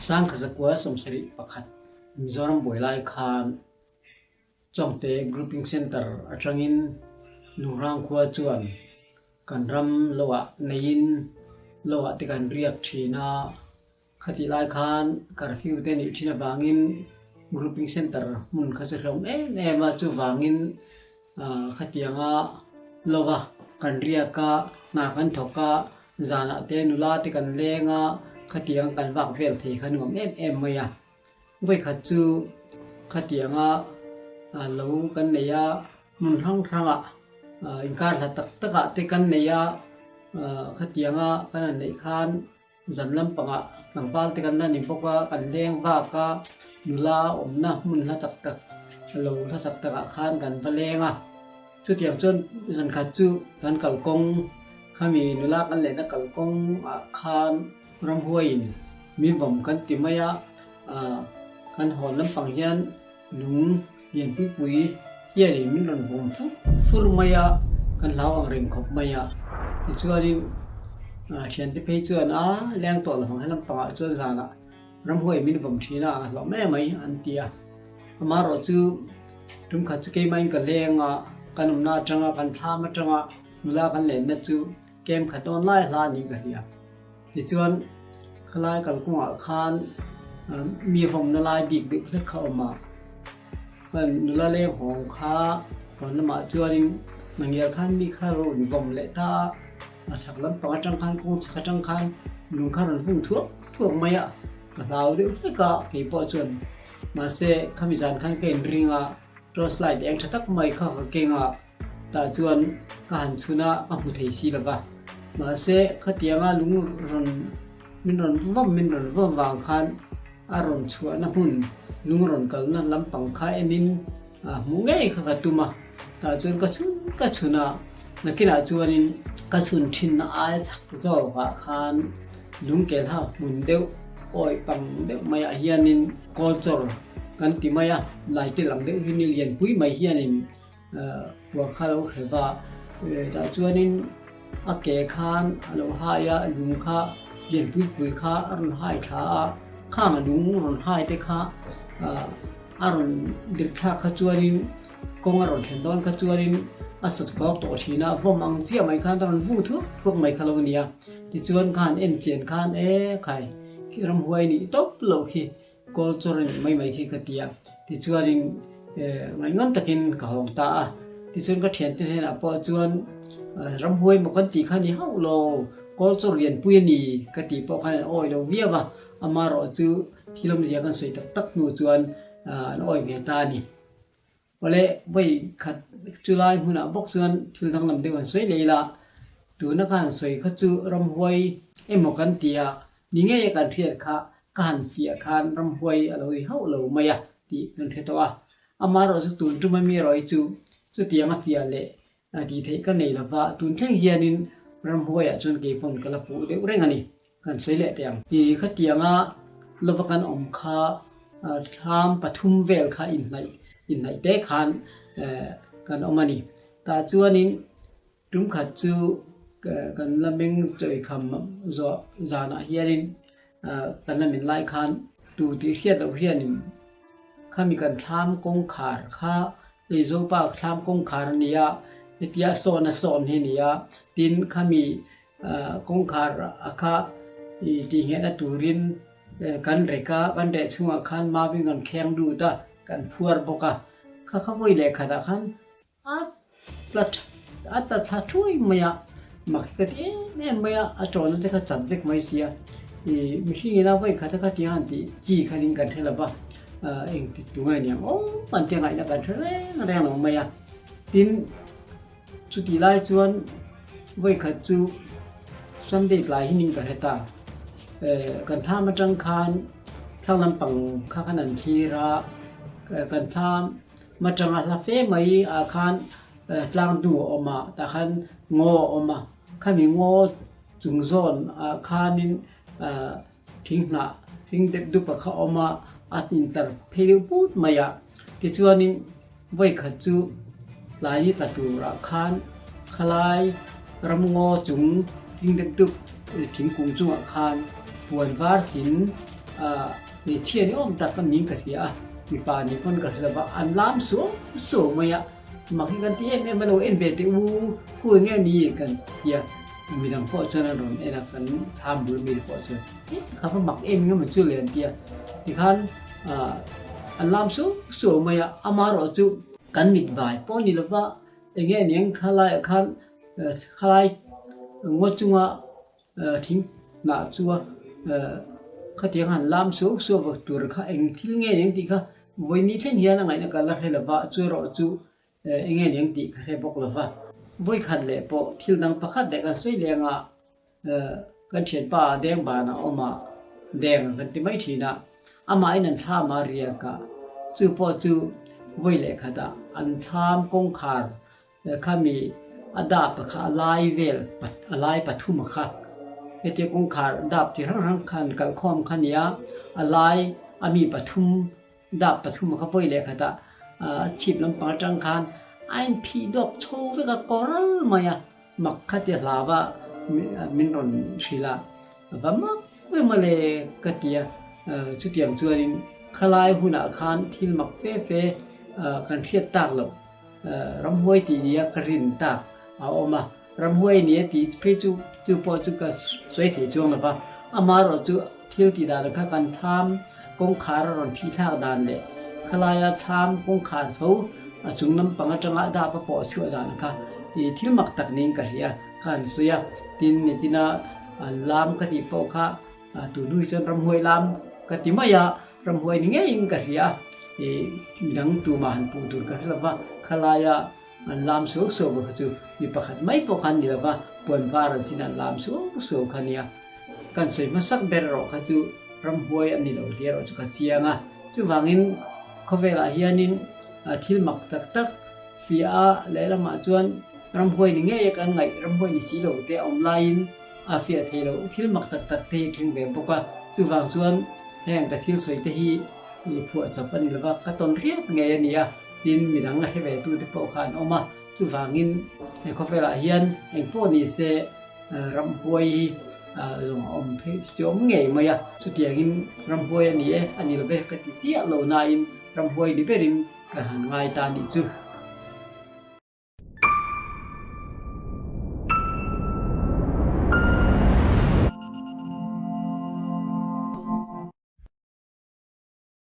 1971 Mizoram buai lai khan Chawngte Grouping Centre atangin Lungrang khua chuan kan ram loah neiin loah te kan riak thin a. Khatih lai khan curfew te nih thin avangin grouping centre hmun kha chu hlawm em em a, chuvangin khatianga lova kan riak a, hna kan thawk a, zanah te nula te kan leng a, khatiang kan vak vel thei kha nuam em em mai a. Vawikhat chu khatianga lo kan nei a, hmun hrang hrangah inkar hla tak takah te kan nei a, khatianga kan han neih khan Zan lampangah tlangval te kan la ni bawk a, kan leng vak a, nula awmna hmun hla tak tak lo hla tak takah khan kan va leng a. Chutiang chuan zan khat chu kan kalkawng khami nula kan lehna kalkawng ah khan ramhuaiin min vawm kan ti mai a, kan hawn lampang hian lung Lianpui pui hianin min rawn vawm fur fur mai a, kan hlau ang reng khawp mai a. Tichuanin thiante phei chuan a leng tawh lo ang helam pangah chuan zanah ramhuai min vawm thin a, a hlauh mai mai an ti a. Amaherawh chu tum khat chu keimahin ka leng a, kan awmna atanga kan thlam atanga nula kan lenna chu kem khat dawn lai hla niin ka hria. Tichuan khalai kalkawngah khan mi vawmna lai bik deuh hlek kha a awm a, khan nula leng hawng kha hawn lamah chuanin nangial khan mi kha rawn vawm leh ta a, a chhak lampang atang khan kawng chhak atang khan lung kha rawn vung thuak thuak mai a, ka hlau deuh hlek a keipawh chuan mahse khami zan khan ka inring a torch light eng tha tak mai kha ka keng a. Tah chuan ka han chhun a, ka hmu thei si lo va. Mahse, khatianga lung rawn min rawn vawm min rawn vawm vang khan a rawn chhuahna hmun lung rawn kalna lampang kha enin hmuh ngei kha ka tum a. Tah chuan ka chhun ka chhun a, nakinah chuanin ka chhun thinna aia chak zawkah khan lungkelha hmun deuh awih pang deuh maiah hianin kawlchawr kan ti mai a, laite lang deuh hi ni lianpui mai hianin Puan kha a lo hre va, tah chuanin a ke khan a lo hai a, lung kha lian pui pui kha a rawn hai thla a, khang a lung rawn hai te kha a rawn dirh thlak kha chuanin kawng a rawn thlen dawn kha chuanin a sawt phawk tawh thin a, vawm ang chiah mai khan a rawn vung thuak thuak mai kha lo a ni a, tichuan khan en chian khan e khai khi ramhuai nih tawp loh khi. Kawl chawr a nih mai mai khi ka ti a, tichuanin ngaihngam takin ka hawng ta a. Tichuan ka thiante hnenah pawh chuan ramhuai maw kan tih kha ni hauh lo, kawl chawr lianpui a ni ka tih pawh khan an awi lo viau a, amaherawh chu thil awmzia kan sawi tak tak hnu chuan an awi ve ta a ni. Awle, vawi khat chu lai hmunah bawk chuan thil danglam deuh an sawi leh ila, tuna ka han sawi kha chu ramhuai emaw kan ti a, ni ngei a kan hriat kha ka han fiah khan ramhuai a lo ri hauh lo mai a tih kan hre tawh a. Amaherawh chu tun tum ami erawh hi chu chutiang a fiah leh tih theih ka nei lova, tun thleng hianin ramhuaiah chuan keipawn ka la puh deuh reng a ni. Kan sawi leh teh ang. I khatianga lova kan awm kha thlam pathum vel kha inhnaih inhnaih te khan kan awm a ni. Tah chuanin tum khat chu kan la meng chawikham zawh zanah hianin kan la min lai khan tu tih hriat loh hianin khami kan thlam kawngkhar kha Eizopa thlam kawngkhar a ni a, hetia sawn a sawn hi a ni a, tin khami Kawngkhar a kha i tihngehna turin kan rek a, kan reh chhungah khan mavin kan kheng lut a, kan phuar bawk a. Kha kha vawi leh khatah khan a tla a tla thla thuai mai a, mak hi ka ti em em mai a, a tawhna te kha chat vek mai sia. I mihring ina vawi khata kha ti han tih chi khanin kan hre lo va, engtik tunge aniang aw kan tia ngaihna kan hre reng reng lo mai a. Tin. Chutih lai chuan vawikhat chu Sunday tlai hi ning ka hre ta. Kan thlam atang khan thlang lampang kha khan an thlir a, kan thlam atanga hla fe mai ah khan tlang hnu a awm a, tah khan ngaw a awm a, khami ngaw chung zawn ah khanin thing hnah hring dep dup a kha awm a, a intar phei deuh put mai a. Tichuanin vawikhat chu tlai ni tla turah khan khalai ramngaw chung hring dep dup thingkung chungah khan puan var sin Hmeichhia ni awm tak an niin ka hria a, mipa ni pawn ka hre lova, an lam suau suau mai a, mak hi kan ti em em a lo en ve teh u, khu eng nge ni kan ti a, midang pawh chuan an rawn en a, kan thlam bul mi te pawh chuan eh kha va mak em eng emaw chu le an ti a, tikhan an lam suau suau mai a, amaherawh chu kan mit vai pawh ni lova eng nge ni ang khalaiah khan khalai ngaw chunga Thing hnah chu a khatiang han lam suau suau vak tur kha eng thil nge ni ang tih kha vawi thleng hian a ngaihna ka la hre lova, chu erawh chu eng nge ni ang tih ka hre bawk lova. Vawi khat leh pawh thil dang pakhat leh kan sawi leng a, kan thianpa deng banah a awm a, deng kan ti mai thin a, amahin an thlam a riak a, chu pawh chu vawi leh khatah an thlam kawngkhar Khami a dap a kha a lai vel a lai pathum a kha hetia kawngkhar dap chi hrang hrang khan kalkhawm kha nia a lai a mi pathum dap pathum a kha pawi leh khat a a chhip lampang atang khan a inphih dawk chho vek a kawr mai a mak kha tia hlau a min rawn hrilh a va mak em mawle ka ti a chutiang chuanin khalai hunah khan thil mak fe fe kan hriat tak loh. Ramhuai tih nia ka rin tak a awm a, ramhuai nia tih phei chu chu pawh chu ka sawi thei chuang lo va, amaherawh chu thil tih dan kha kan thlam kawngkhar a rawn phih thlak dan leh khalaia thlam kawngkhar tho a chung lampang atanga dap a pawh chhuah dan kha ih thil mak tak niin ka hria kha an sawi a, tin nichina an lam ka tih pawh kha tun hnu hi chuan ramhuai lam ka ti mai a. Ramhuai ni ngeiin ka hria a, ih midang tumah han puh tur ka hre lova, khalaia an lam suau suau vek kha chu mi pakhat mai pawh khan ni lova, puan var an sin an lam suau suau kha nia. Kan sawi hmasak ber erawh kha chu ramhuai a ni lo tih erawh chu ka chiang a, chuvangin khawvelah hianin thil mak tak tak fiah a lehlamah chuan ramhuai ni ngei a kan ngaih ramhuai ni si lo te a awm laiin a fiah thei loh thil mak tak tak te hi a thleng ve bawk a, chuvang chuan heng ka thil sawi te hi i phuah chawp a ni lova, ka tawn riap ngei a ni a, tin midang la hre ve tu te pawh kha an awm a, chuvangin he khawvelah hian engpawh ni se ramhuai hi zawng a awm phei chu a awm ngei mai a, chutiangin ramhuai a ni e a ni love ka ti chiah lo nain ramhuai ni berin ka han ngai ta a nih chu.